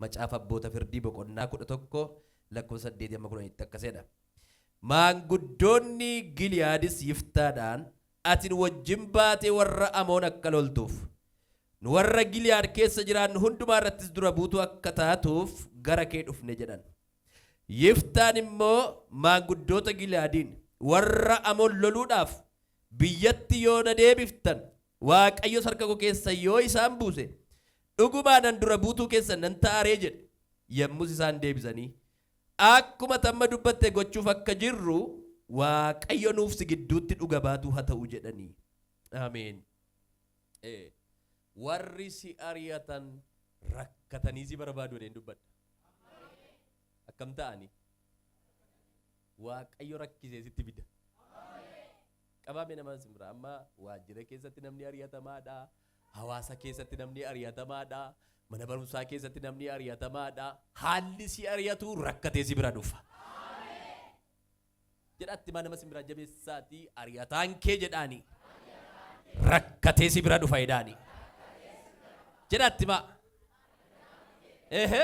Macaafa Abboota Firdii boqonnaa 11 lakkoofsa 8 hamma 10tti akkasidha. Maanguddoonni Giliyaadis Yiftaadhaan, "Ati nu wajjin baatee warra Amoon akka loltuuf, nu warra Giliyaad keessa jiraannu hundumaa irrattis dura buutuu akka taatuuf gara kee dhufne" jedhan. Yiftaan immoo maanguddoota Giliyaadiin, "Warra Amoon loluudhaaf biyyatti yoo na deebiftan, Waaqayyos harka koo keessa yoo isaan buuse, dhugumaan an dura buutuu keessan nan ta'aree?" jedhe. Yommus isaan deebisanii, "Akkuma tamma dubbatte gochuuf akka jirru Waaqayyo nuuf si gidduutti dhuga baatuu haa ta'u" jedhanii. Ameen. Warri si ari'atan rakkatanii si barbaadu jedheen dubbadha. Akkam ta'anii? Waaqayyo rakkisee sitti fida. Qabaame nama simbira amma waajjira keessatti namni ari'atamaadha. Hawaasa keessatti namni ari'atamaadha. Mana barumsaa keessatti namni ari'atamaadha. Haalli si ari'atu rakkatee si bira dhufa. Jedhatti maa nama simbira jabeessaatii, "Ari'ataan kee" jedhaani. "Rakkatee si bira dhufa" jedhaani. Jedhatti maa. Ehe.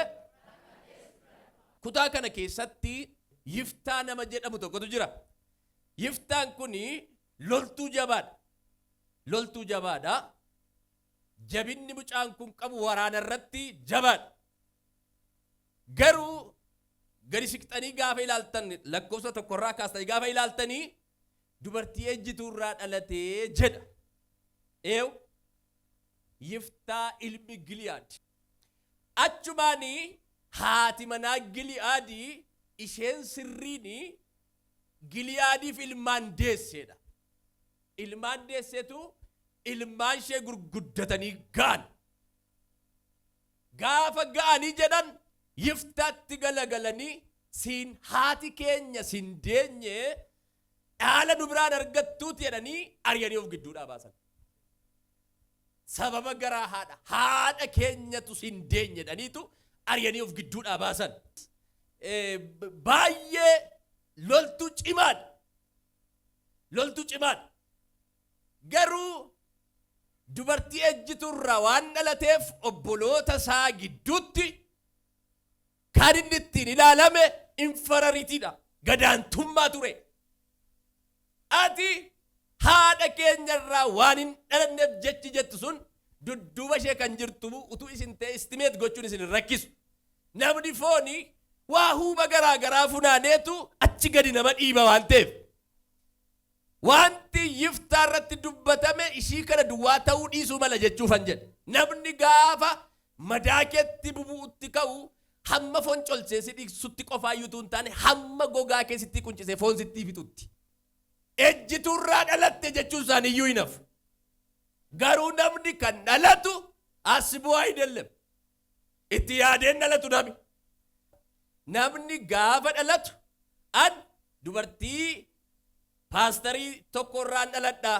Kutaa kana keessatti Yiftaa nama jedhamu tokkotu jira. Yiftaan kuni loltuu jabaadha. Loltuu jabaadha. Jabinni mucaan kun qabu waraana irratti jabaadha. Garuu gadi siqxanii gaafa ilaaltan, lakkoofsa tokkorraa kaastanii gaafa ilaaltanii, dubartii ejjituu irraa dhalatee jedha. Eew, Yiftaa ilmi Giliyaad. Achumaanii haati manaa Giliyaadii isheen sirriini Giliyaadiif ilmaan deesseedha. Ilmaan deesseetu ilmaan ishee gurguddatanii ga'an. Gaafa ga'anii jedhan Yiftaatti galagalanii, "Siin haati keenya sin deenye, dhaala nu biraan argattuuti" jedhanii ari'anii of gidduudhaa baasan. Sababa garaa haadha keenyatu sin deenye jedhaniitu ari'anii of gidduudhaa baasan. Baay'ee loltuu cimaadha. Loltuu cimaadha. Garuu dubartii ejjiturraa waan dhalateef obboloota isaa gidduutti kan inni ittiin ilaalame inferiority dha. Gadaantummaa ture. "Ati haadha keenyarraa waan hin dhalanneef" jechi jettu sun dudduuba ishee kan jirtu utuu isin ta'e estimate gochuun isin hin rakkisu. Namni foonii waa huuba garaa garaa funaaneetu achi gadi nama dhiiba waan ta'eef. Wanti Yiftaa irratti dubbatame ishii kana duwwaa ta'uu dhiisuu mala jechuufan jedhe. Namni gaafa madaa keetti bubu'utti ka'u hamma foon colchee si dhiigsutti qofaayyuu utuu hin taane hamma gogaa keessatti quncisee foon sitti fixutti. "Ejjituurraa dhalatte" jechuun isaaniiyyuu hin hafu. Garuu namni kan dhalatu as bu'aa አይደለም. Itti yaadeen dhalatu nami. Namni gaafa dhalatu, "An dubartii paastarii tokko irraan dhaladha.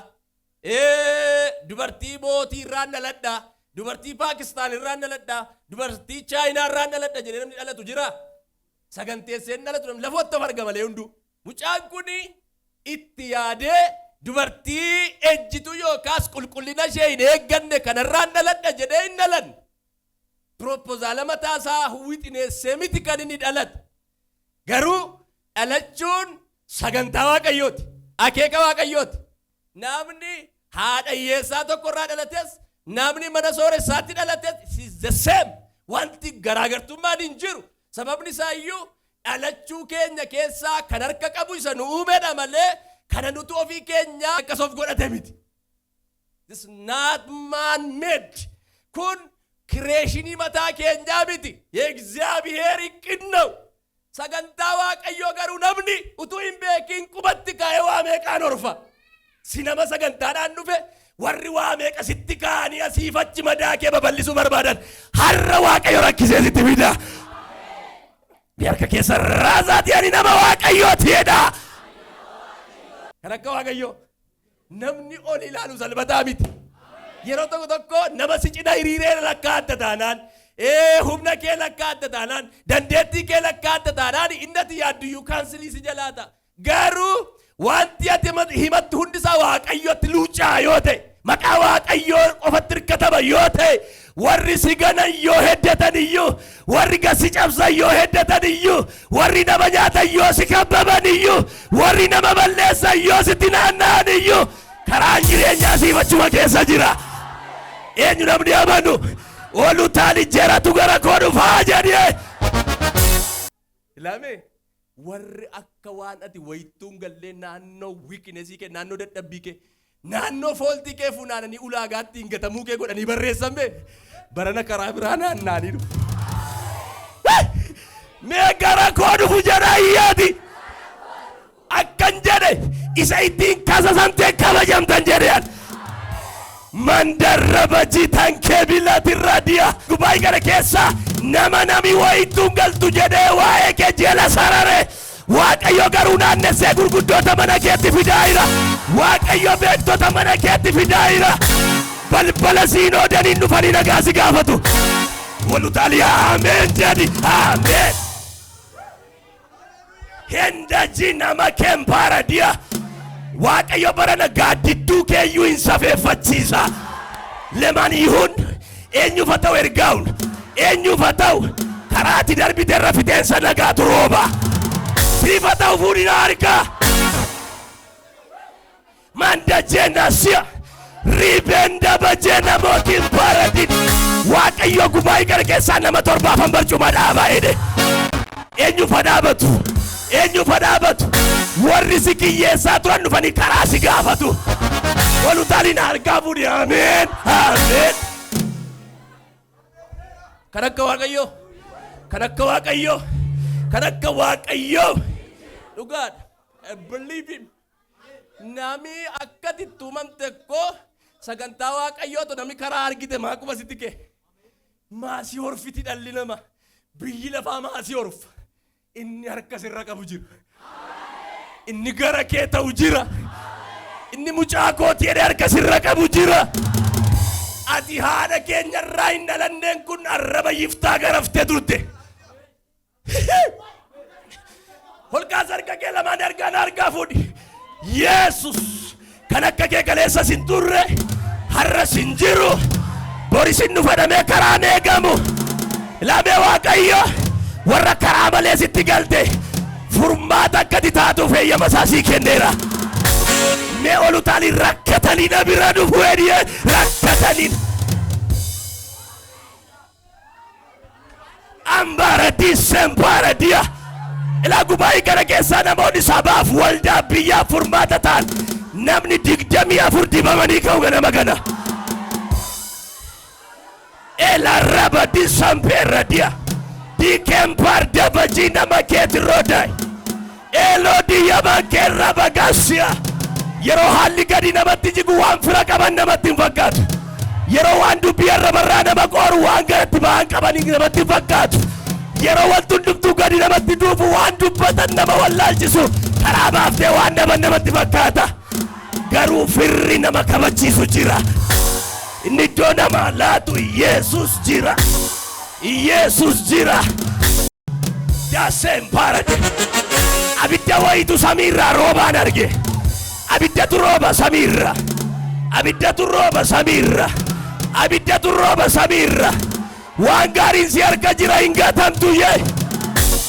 Dubartii mootii irraan dhaladha. Dubartii Paakistaan irraan dhaladha. Dubartii Chaayinaa irraan dhaladha" jedhee namni dhalatu jira. Saganteesseen dhalatu namni lafootti of arga malee hunduu. Mucaan kuni itti yaadee "dubartii ejjitu yookaas qulqullina ishee hin eegganne kanarraan dhaladha" jedhee hin dhalanne. Proposal mataa isaa wixineessee miti kan inni dhalate. Garuu dhalachuun sagantaa Waaqayyooti. Akeeka Waaqayyooti. Namni haadha hiyyeessaa tokko irraa dhalates, namni mana sooressaatti dhalates, is the same. Wanti garaagartummaan hin jiru. Sababni isaa iyyuu dhalachuu keenya keessaa kan harka qabu isa nu uumedha malee kana nuti ofii keenya akkas of godhate miti. This not man made. Kun creation mataa keenyaa miti. የእግዚአብሔር እቅድ ነው. Sagantaa Waaqayyoo garuu namni utuu hin beekin qubatti kaa'ee waa meeqaan orfa. Si nama sagantaadhaan dhufe, warri waa meeqa sitti kaa'anii asiif achi madaa kee babal'isuu barbaadan, har'a Waaqayyo rakkisee sitti fida. Harka keessa raasaati, "Ani nama Waaqayyooti" jedha. Kan akka Waaqayyoo namni ol ilaalu salphataa miti. Yeroo tokko tokko nama si cina hiriiree lakkaa'atta taanaan, humna kee lakkaa'atta taanaan, dandeettii kee lakkaa'atta taanaan, inni ati yaadduyyuu cancel si jalaata. Garuu wanti ati himattu hundisaa Waaqayyotti luucaa yoo ta'e, maqaa Waaqayyoo qofatti hirkatama yoo ta'e, Warri si ganan yoo heddatan iyyuu, warri gasi cabsan yoo heddatan iyyuu, warri nama nyaatan yoo si kabbaban iyyuu, warri nama balleessan yoo sitti naanna'an iyyuu, karaan jireenyaa siif achuma keessa jira. Eenyu namni amanu ol utaali jeratu gara koo dhufaa jedhee. Ilaame, warri akka waan ati wayittuun gallee naannoo weakness kee, naannoo dadhabbii kee, naannoo fault kee funaananii ulaagaatti hin gatamuu kee godhanii barreessan bee barana karaa biraa naanna'anii dhufu. Mee gara koo dhufu jedha iyyaati. Akkan jedhe isa ittiin kasasamtee kabajamtan jedhean. Mandarraba jitan keebilatirra diya. Dubaay kana keessa nama nami wayittuun galtu jedhee waa'ee kee jala sarare. Waaqayyo garuu naannessee gurguddoota mana keetti fidaa jira. Waaqayyo beektota mana keetti fidaa jira. Balbala siin oodaniin dhufanii nagaa si gaafatu. Walutaalii ameen jedhi, ameen. Hendaji nama kempaara diya. Waaqayyo barana gaaddidduu keeyyuu hin safeeffachiisa. Leman ይሁን eenyuuf haa ta'u, ergaa'uun eenyuuf haa ta'u, karaatti darbite irra fixeensa nagaatu rooba. Siif haa ta'u, fuudhina harkaa. Manda si'a riibenda bajeena mootiin paradin. Waaqayyo gubaa'ii kana keessaa nama torbaafan barcuma dhaabaa jedhe. Eenyuuf haa dhaabatu? Eenyuuf haa dhaabatu? Warri si kiyyeessaa turan dhufanii karaa si gaafatu. Walutaaliin harkaa fuudhi, ameen, ameen. Kan akka Waaqayyoo, kan akka Waaqayyoo, kan akka Waaqayyoo. Dhugaadha. I believe him. Nami akka uumamte koo sagantaa Waaqayyootu namni karaa argite maa quba sitti kee. Maasii horfiti dhalli nama. Biyyi lafaa maasii horfa. Inni harka sirra qabu jira. Inni gara kee ta'u jira. Inni mucaa kooti jedhee harka sirra qabu jira. Ati haadha keenya irraa hin dhalanneen kun arraba yiftaa garaftee turte. Holqaas harka kee lamaan harkaan harkaa fuudhi. Yesus kan akka kee kaleessa sin turre, har'a sin jiru, bori sin dhufadhamee karaan eegamu. Lamee Waaqayyo warra karaa malee sitti galte furmaata akkati taatuuf eeyyama isaa sii kenneera. Mee ol utaalii rakkatanii na bira dhufu jedhee rakkatanii. Ambara disembaara diya. Ilaa, gubaa'ii kana keessaa namoonni sabaaf, waldaa, biyyaaf furmaata ta'an namni 24 dibamanii ka'u ganama kana. Ela raba disampeera diya. Dikempar dabajii nama keeti rodaay. Eeloodii yaman keerra bagaasiya. Yeroo haalli gadi namatti jigu waan fira qaban namatti hin fakkaatu. Yeroo waan dubbii arrabarraa nama qooru waan garatti ba'an qaban namatti hin fakkaatu. Yeroo wanti hundumtuu gadi namatti duufu waan dubbatan nama wallaalchisu karaa baaftee waan dhaban namatti fakkaata. Garuu firri nama kabachiisu jira. Inni iddoo namaa laatu Yesus jira. Yesus jira. Daaseen paarade. Abidda wayitu samiirraa roobaan arge. Abiddatu rooba samiirra. Abiddatu rooba samiirra. Abiddatu rooba samiirra. Waan gaariin si harka jira, hin gatamtu yee.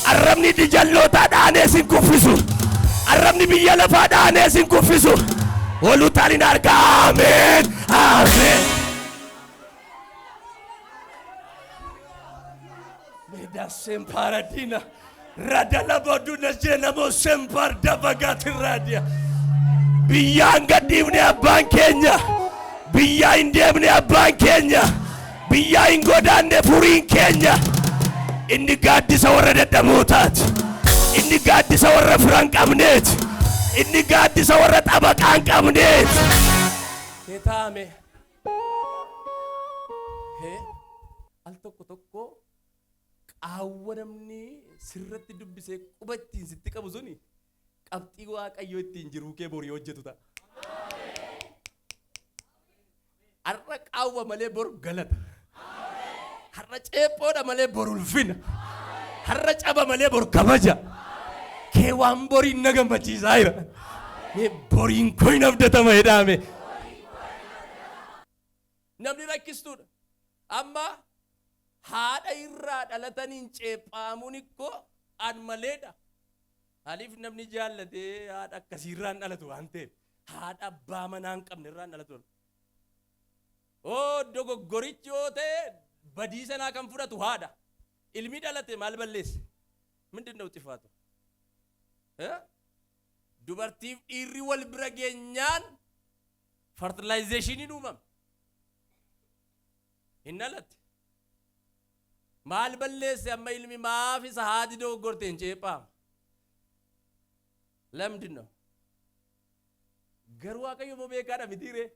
Arrabni dijallootaa dhaanee sin kuffisu. Arrabni biyya lafaa dhaanee sin kuffisu. Ol utaalin harka, ameen, ameen. Medasen paradina. Radala boduna jenamo sempar dabagati radia. Biyyaan gadhiifne abbaan keenya. Biyyaa hin deemne abbaan keenya. Biyyaa hin godaanne furiin keenya. Inni gaaddisa warra dadhabootaati. Inni gaaddisa warra fira hin qabneeti. Inni gaaddisa warra xabaqaa hin qabneeti. Taame. Al tokko tokko qaawwa namni sirratti dubbisee quba ittiin sitti qabu suni qabxii Waaqayyo ittiin jiruu kee borii hojjetu ta'a. Har'a qaawwa malee bor galata. Har'a ceephoodha malee bor ulfina. Har'a caba malee bor kabaja. Kee waan boriin na gammachiisaa jira. Mee boriin koo hin abdatama jedhame. Namni rakkistuudha. Amma haadha irraa dhalataniin ceephaamuun ikkoo an maleedha. Maaliif namni jaallatee haadha akkasiirraan dhalatu waan ta'eef, haadha abbaa manaa hin qabne irraan dhalatu. Oo, dogoggorichi yoo ta'e badii sanaa kan fudhatu haadha. Ilmi dhalate maal balleesse? ምንድን ነው ጥፋቱ? Dubartiif dhiirri wal bira geenyaan fertilizationiin uumame. Hin dhalatte. Maal balleesse amma ilmi? Maaf isa haati dogoggorte hin ceephaama? ለምንድን ነው? Garuu Waaqayyo immoo beekaadha mitiiree?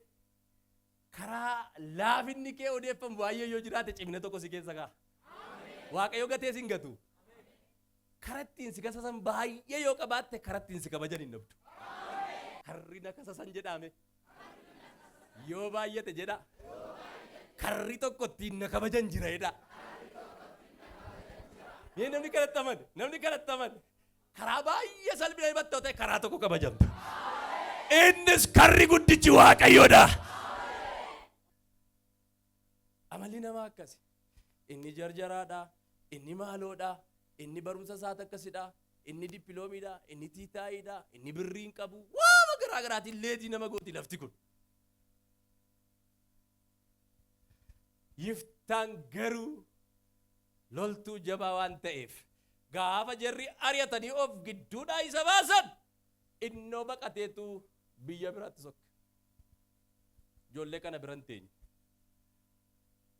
Karaa laafinni kee odeeffamu baay'ee yoo jiraate, cimina tokko si keessa kaa'a. Waaqayyo gatee si hin gatu. Karaa ittiin si kasasan baay'ee yoo qabaatte, karaa ittiin si kabajan hin dhabdu. Karri na kasasan jedhame. Yoo baay'ate jedha. Karri tokko ittiin na kabajan jira jedha. Mee namni kanatti amane, namni kanatti amane. Karaa baay'ee salphina himattoo ta'e, karaa tokko kabajamtu. Innis karri guddichi Waaqayyoodha. Amalli namaa akkasi. Inni jarjaraadha, inni maaloodha, inni barumsa isaati akkasidha, inni dippiloomiidha, inni tiitaayiidha, inni birrii hin qabu. Waama garaa garaatiin leetii nama gooti lafti kun. Yiftaan garuu loltuu jabaa waan ta'eef, gaafa jarri ari'atanii of gidduudhaa isa baasan, innoo baqateetu biyya biraatti sokke. Ijoollee kana biran teenye.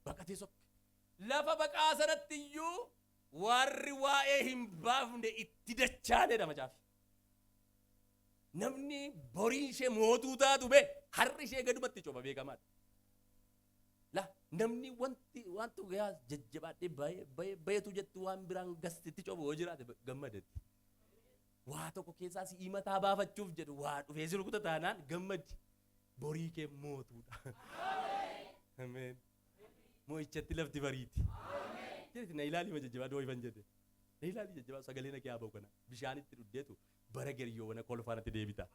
Baqatee sokke. Lafa baqaa sanatti iyyuu warri waa'ee hin baafne itti dachaaneedha macaafi. Namni borii ishee mootuu taatu bee harri ishee gadumatti coba beekamaadha. La namni wanti wanti yaa jajjabaadhee bayeetu jettu waan biraan gastitti cobu yoo jiraate gammadetti. Waa tokko keessaa si'ii mataa baafachuuf jedhu waa dhufee si rukuta taanaan gammadi. Borii kee mootuudha. Ameen. Moo'ichatti lafti bariiti. Jedhiti na ilaali ma jajjabaa ifan jedhe. Na ilaali jajjabaa, sagalee na kee ba'u kana bishaanitti dhuddeetu bara geriyoo kolfaanatti deebita.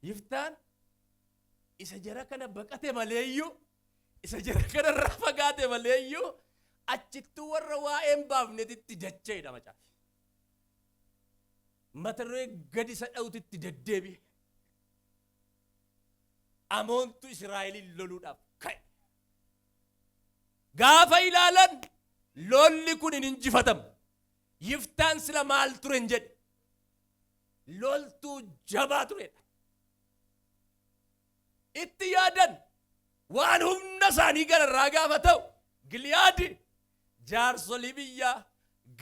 Yiftaan isa jara kana baqate maleeyyuu, isa jara kana irraa fagaate maleeyyuu, achittuu warra waa'ee hin baafnetitti dacha'edha macaafi. Mata duree gadi isa dha'utitti deddeebi'e. Amoontu Israa'eliin loluudhaaf ka'e. Gaafa ilaalan lolli kun hin injifatamu. Yiftaan sila maal ture hin jedhe. Loltuu jabaa turedha. Itti yaadan, waan humna isaanii gararraa gaafa ta'u, Giliyaadi jaarsolii biyyaa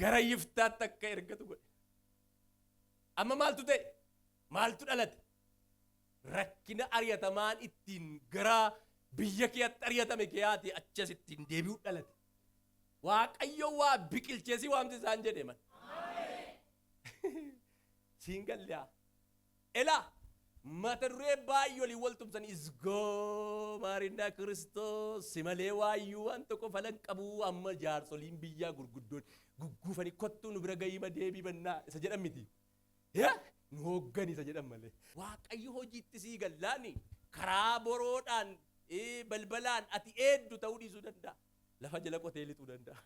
gara Yiftaatti akka ergatu godhe. Amma maaltu ta'e? Maaltu dhalate? Rakkina ari'atamaan ittiin gara biyya keetti ari'atame keeyaati achas ittiin deebi'u dhalate. Waaqayyo waa biqilchee si waamsi isaan jedhe man. Siin gallee. Elaa mata duree baay'ee olii wal tumsan isgoo maarindaa Kiristoos si malee waayyuu waan tokko falan qabu. Amma jaarsoliin biyyaa gurguddoon gugguufanii kottuu nu bira gahii deebii bannaa isa jedhan miti. Yaa nu hooggan isa jedhan malee. Waaqayyo hojiitti sii gallaani karaa boroodhaan balbalaan ati eeddu ta'uu dhiisuu danda'a. Lafa jala qotee lixuu danda'a.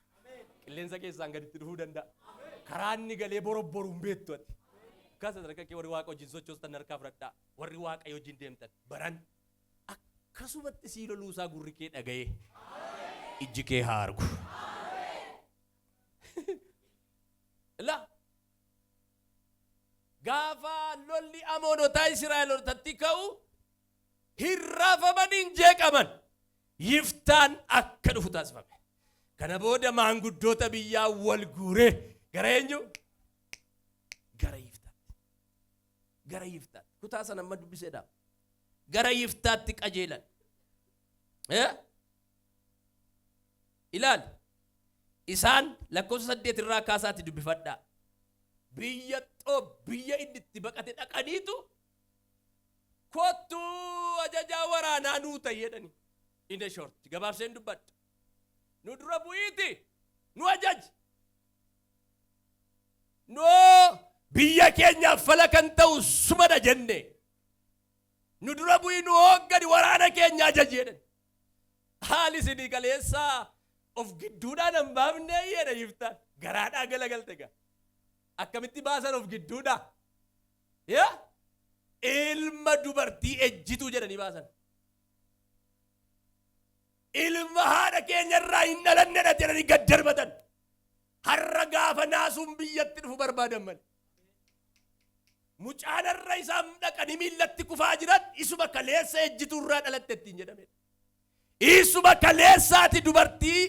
Qilleensa keessaan gaditti dhufuu danda'a. Karaa inni galee borobboruun beektu ati. Akkas sadarkaa kee warri Waaqa wajjin sochoostan harkaa fudhadhaa. Warri Waaqa wajjin deemtan baran akkasumatti sii loluusaa gurri kee dhaga'ee ijji kee haa argu. La gaafa lolli Amoonotaa Israa'elootatti ka'u hin raafamaniin jeeqaman, Yiftaan akka dhufu taasifame. Kana booda maanguddoota biyyaa wal guuree gara eenyu? Gara Yiftaatti. Gara Yiftaatti. Kutaa sana amma dubbiseedha. Gara Yiftaatti qajeelan. Ilaali. Isaan lakkoofsa 8 irraa kaasaatti dubbifadhaa. Biyya Xoob, biyya inni itti baqate dhaqaniitu, kottuu ajajaa waraanaa nuu ta'e jedhani. In a short, gabaabseen dubbadha. Nu dura bu'iiti nu ajaji. Noo biyya keenyaaf fala kan ta'u sumadha jenne. Nu dura bu'ii, nu hooggani, waraana keenya ajaji jedhan. Haali isinii kaleessaa of gidduudhaan hin baafnee jedha Yiftaan. Garaadhaa galagalte gaa. Akkamitti baasan of gidduudhaa? Yaa? Ilma dubartii ejjituu jedhanii baasan. Ilma haadha keenya irraa hin dhalannedha jedhanii gad darbatan. Har'a gaafa naasuun biyyatti dhufu barbaadan malee. Mucaan har'a isaan dhaqanii miillatti kufaa jiran isuma kaleessa ejjituu irraa dhalatte ittiin jedhamedha. Isuma kaleessaati dubartii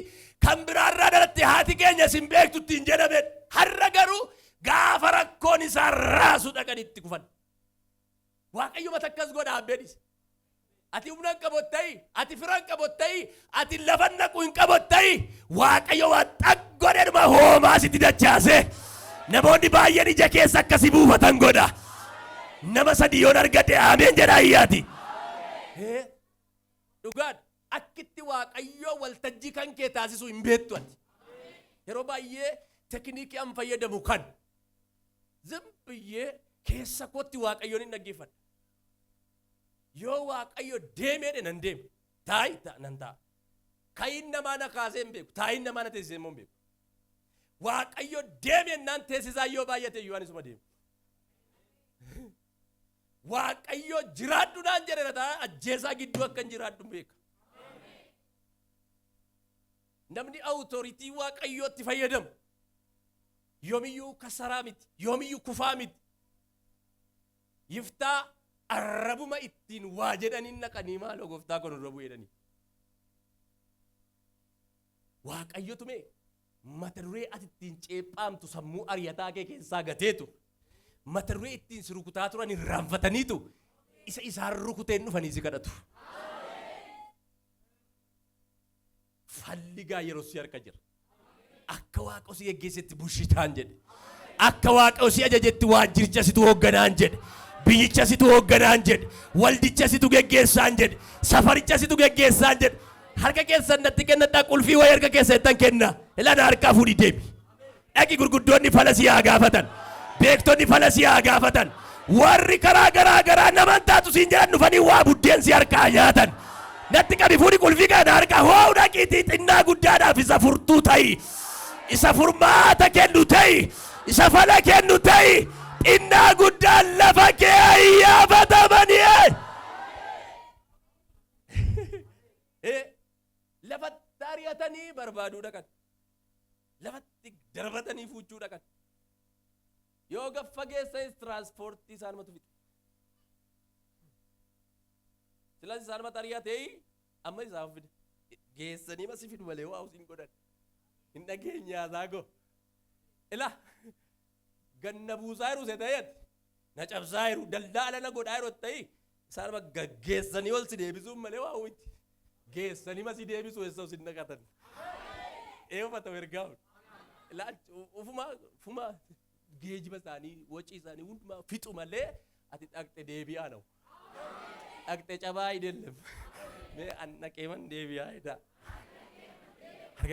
kan biraarraa dhalatte, haati keenya isin beektu ittiin jedhamedha. Har'a garuu gaafa rakkoon isaan raasu dhaqanii itti kufan. Waaqayyo mata akkas godha abbeenis. Ati humna hin qabottayi, ati fira hin qabottayi, ati lafa naqu hin qabottayi. Waaqayyo waan xaggodhedhuma hoomaa sitti dachaase. Namoonni baay'een ija keessa akkasii buufatan godha. Nama sadii yoon argadhe ameen jedha ayyaati. Dhugaadha. Akkitti Waaqayyo waltajjii kan kee taasisu hin beektu ati. Yeroo baay'ee tekniikii an fayyadamu kan zimbiyyee keessa kootti Waaqayyoon hin dhaggeeffadha. Yoo Waaqayyo deemeedhe nan deema. Taa'i nan taa'a. Kayin namaa na kaasee hin beeku. Taayin namaa na teessisee immoo hin beeku. Waaqayyo deemennaan teessisaa yoo baay'ate iyyuu ani isuma deema. Waaqayyo jiraadhu naan jedheera ta'a, ajjeesaa gidduu akka hin jiraadhu hin beeka. Namni authority Waaqayyootti fayyadamu yoomiyyuu kasaraa miti, yoomiyyuu kufaa miti. Yiftaa arrabuma ittiin waa jedhaniin naqanii, maaloo gooftaa kun irra bu'e jedhanii. Waaqayyotu mee mata duree ati ittiin ceephaamtu sammuu ari'ataa kee keessaa gateetu, mata duree ittiin si rukutaa turan irraanfataniitu isa isaan rukuteen dhufanii si kadhatu. Falli gaa yeroo si harka jira. Akka Waaqa si geggeessetti bushitaan jedhe. Akka Waaqa si ajajetti waajjiricha situ hoogganaan jedhe. Biyyicha situ hoogganaan jedhe. Waldicha situ geggeessaan jedhe. Safaricha situ geggeessaan jedhe. Harka keessan natti kennadhaa, qulfii wayii harka keessa ittan kenna. Ilana harkaa fuudhii deemi. Dhaqi, gurguddoonni fala si haa gaafatan. Beektonni fala si haa gaafatan. Warri karaa garaa garaa naman taatu siin jedhan dhufanii waa buddeen si harkaa nyaatan. Natti qabi, fuudhi qulfii kana harkaa hoo, dhaqiitii xinnaa guddaadhaaf isa furtuu ta'i. Isa furmaata kennu ta'i. Isa fala kennu ta'i. Xinnaa guddaan lafa kee ayyaafatamanii. Lafatti ari'atanii barbaaduu dhaqan. Lafatti darbatanii fuuchuu dhaqan. Yoo gaffa geessanis tiraanspoortii isaanumatu fixe. Silas isaanumatu ari'atee amma isaan fide. Geessanii masi fidu malee waa usiin godhan. Hin dhageenye haasaa goo. Ila ganna buusaa jiru se ta'eeti. Na cabsaa jiru, daldaala na godhaa jiru ta'ii isaanuma gaggeessanii ol si deebisuun malee waa miti. Geessanii masi deebisu, eessa sin naqatan. Eeyyuma ta'u ergaa ufuma ufuma geejiba isaanii, wacii isaanii hundumaa fixu malee ati dhaqxe deebi'aa na'u. Dhaqxe cabaa አይደለም. Mee an dhaqee man deebi'aa jedha.